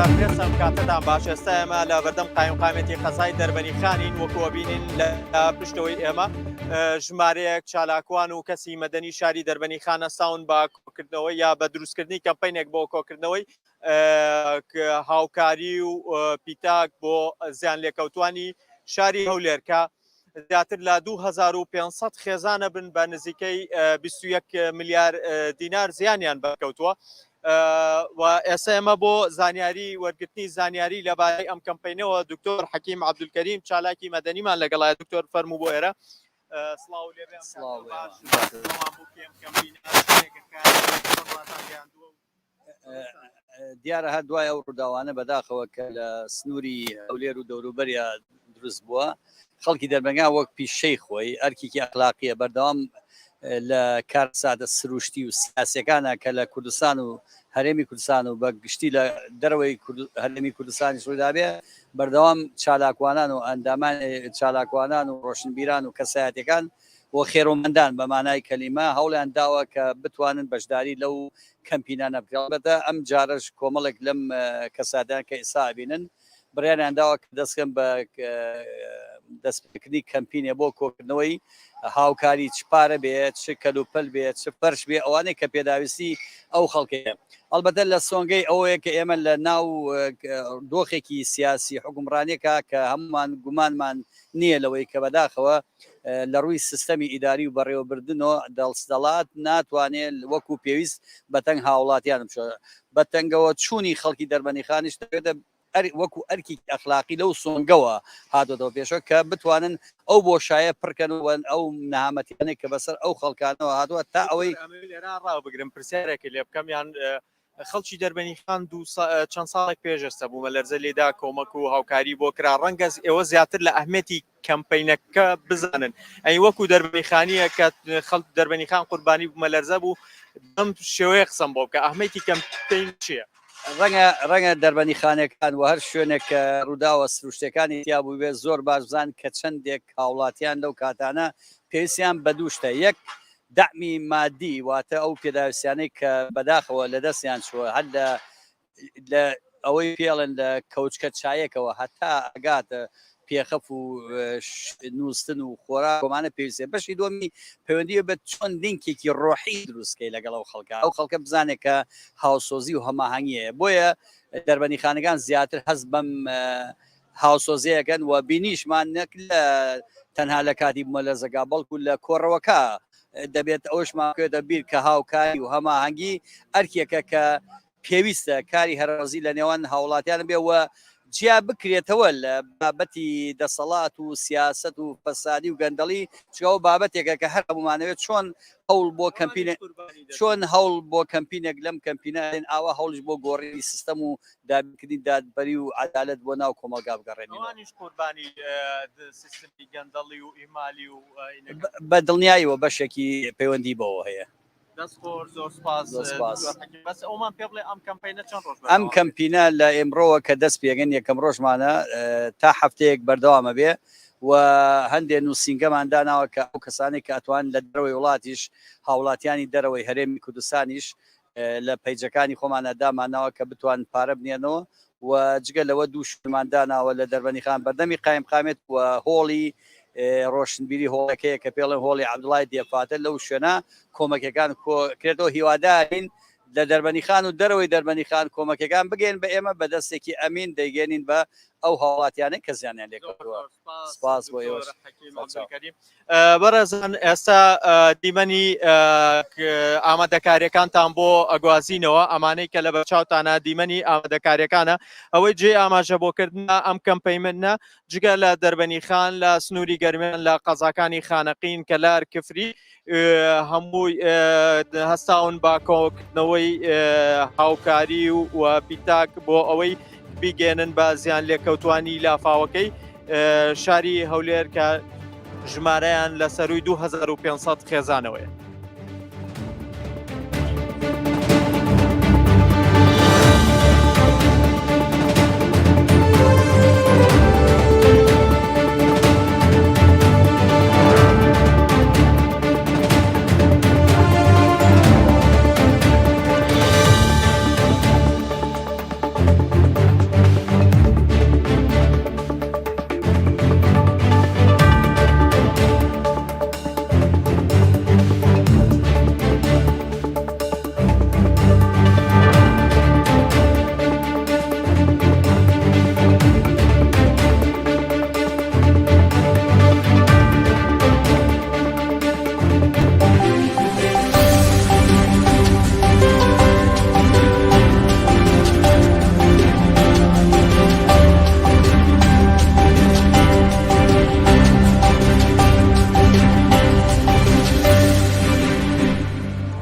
پرێس ئەم کاتەتان باش. ئێستا ئێمە لە بەردەم قایمقامێتی قەزای دەربەنیخانین، وەکو ئەبینین لە پشتەوەی ئێمە ژمارەیەک چالاکوان و کەسی مەدەنی شاری دەربەنیخان هەستاون بە کۆکردنەوەی یا بە دروستکردنی کەمپینێک بۆ کۆکردنەوەی هاوکاری و پیتاک بۆ زیان لێکەوتوانی شاری هەولێر کە زیاتر لە 2500 خێزانە بن بە نزیکەی 21 ملیار دینار زیانیان بەرکەوتووە و ئێستا ئێمە بۆ زانیاری وەرگرتنی زانیاری لەبارەی ئەم کەمپینەوە دکتۆر حەکیم عەبدولکەریم چالاکی مەدەنیمان لەگەڵایە. دکتۆر فەرموو بۆ ئێرە. سڵاو لێ بێ. سڵاو. باش دیارە هەر دوای ئەو ڕووداوانە بەداخەوە کە لە سنووری هەولێر و دەوروبەریا دروست بووە، خەڵکی دەربەنگان وەک پیشەی خۆی ئەرکێکی ئەخلاقیە بەردەوام لە کارساتە سروشتی و سیاسەکانە کە لە کوردستان و هەرێمی کوردستان و بە گشتی لە دەرەوەی هەرێمی کوردستانی ڕوودابێ، بەردەوام چالاکوانان و ئەندامان چالاکوانان و ڕۆشنبیران و کەسایەتەکان و خێرۆمەندان بە مانای کەلیمە هەوڵیان داوە کە بتوانن بەشداری لەو کەمپینانە بکەن. ئەڵبەتە ئەم جارەش کۆمەڵێک لەم کەساتیان کە ئێستا ئەبینن بڕیاریان داوە کە دەستکەن بە دەستپێکردنی کەمپینێ بۆ کۆکردنەوەی هاوکاری، چ پارە بێ، چ کەلوپەل بێ، چ فەرش بێ، ئەوانەی کە پێداویستی ئەو خەڵکەیە. ئەڵبەتە لە سۆنگەی ئەوەیە کە ئێمە لە ناو دۆخێکی سیاسی حوکمڕانیەکە کە هەمومان گومانمان نییە لەوەی کە بەداخەوە لە ڕووی سیستەمی ئیداری و بەڕێوەبردنەوە دەسەڵات ناتوانێت وەکو پێویست بەتەنگ هاوڵاتیان بچێت. بەتەنگەوە چوونی خەڵکی دەربەنیخانیش دەبێتە وەکو ئەرکێکی ئەخلاقی لەو سۆنگەوە هاتۆتەوە پێشەوە کە بتوانن ئەو بۆشایە پڕکەن و ئەو نەهامەتیانەی کە بەسەر ئەو خەڵکانەوە هاتووە تا ئەوەی لێرە ڕابگرم پرسیارێکی لێ بکەم، یان خەڵکی دەربەنیخان دوو چەند ساڵێک پێش ئێستا بوومەلەرزە لێدا کۆمەک و هاوکاری بۆ کرا، ڕەنگە ئێوە زیاتر لە ئەهمیەتی کەمپەینەکە بزانن، ئەی وەکو دەربەنیخانیە کە خەڵک دەربەنیخان قوربانی بوومەلەرزە بوو، بەم شێوەیە قسەم بۆ بکە، ئەهمیەتی کەمپەین چییە؟ ڕەنگە دەربەنیخانەکان و هەر شوێنێک کە ڕووداوە سروشتەکانی تیا بووبێ زۆر باش بزان کە چەندێک هاوڵاتیان لەو کاتانە پێویستیان بە دوو شتە، یەک دەعمی مادی، واتە ئەو پێداویستیانەی کە بەداخەوە لەدەستیان چووە، هەر لە لە ئەوەی پێڵێن لە کەوچکە چایەکەوە هەتا ئەگاتە پێخەف و نووستن و خۆراک ئەمانە پێویستە. بەشی دووەمی پەیوەندی بە چۆن لینکێکی ڕۆحی دروستکەی لەگەڵ ئەو خەڵکە، ئەو خەڵکە بزانێت کە هاوسۆزی و هەماهەنگی هەیە. بۆیە دەربەنیخانەکان زیاتر هەست بەم هاوسۆزیەکەن و بینیشمان نەک لە تەنها لە کاتی بوومەلەرزەکە بەڵکو لە کۆڕەوەکە دەبێت ئەوشمان بکەوێتە بیر کە هاوکاری و هەماهەنگی ئەرکێکە کە پێویستە کاری هەرەوەزی لە نێوان هاوڵاتیان بێ و جیا بکرێتەوە لە بابەتی دەسەڵات و سیاسەت و فەسادی و گەندەڵی، چونکە بابەتێکە کە هەر هەمومانەوێت چۆن هەوڵ بۆ کەمپینێک چۆن هەوڵ بۆ کەمپینێک لەم کەمپینە ئاوا هەوڵش بۆ گۆڕینی سیستەم و دابینکردنی دادپەری و عەدالەت بۆ ناو کۆمەڵگا بگەڕێنینەوە. ئەوانیش قوربانی سیستمی گەندەڵی و ئیهمالی و بە دڵنیاییەوە بەشێکی پەیوەندی بەوە هەیە. دەست خۆش، زۆر سپاس. زۆر سپاس. دکتۆر حەکیم، بەس ئەومان پێ بڵێ ئەم کەمپەینە چەند ڕۆژ ئەم بەردەوام بێت؟ کەمپینە لە ئێمڕۆوە کە دەست پێگەن یەکەم ڕۆژمانە تا هەفتەیەک بەردەوامە بێ و هەندێ نووسینگەمان داناوە کە ئەو کەسانەی کە ئەتوان لە دەرەوەی وڵاتیش هاوڵاتیانی دەرەوەی هەرێمی کوردستانیش لە پەیجەکانی خۆمانە دامانناوە کە بتوان پارە بنێنەوە و جگە لەوە دوو شوێنمان داناوە لە دەربەنیخان بەردەمی قایمقامێت و هۆڵی ڕۆشنبیری هۆڵەکەیە کە پێڵێن هۆڵی عەبدوڵای دێفاتە، لەو شوێنە کۆمەکەکان کۆکرێتەوە. هیوادارین لە دەربەنیخان و دەرەوەی دەربەنیخان کۆمەکەکان بگەین بە ئێمە، بە دەستێکی ئەمین دەیگەێنین بە ئەو هاوڵاتیانەی کە زیانیان لێکەوتووە. سپاس بۆ ئێوەش. بەڕێزان ئێستا دیمەنی ئامادەکاریەکانتان بۆ ئەگوازینەوە، ئەمانەی کە لە بەرچاوتانە دیمەنی ئامادەکاریەکانە. ئەوەی جێ ئاماژە بۆکردنە ئەم کەمپەینە جگە لە دەربەنی خان لە سنووری گەرمیان لە قەزاکانی خانەقین، کەلار، کفری هەمووی هەستاون بە کۆکردنەوەی هاوکاری و پیتاک بۆ ئەوەی بیگەێنن بە زیان لێکەوتوانی لافاوەکەی شاری هەولێر کە ژمارەیان لە سەروی 2500 خێزانەوەیە.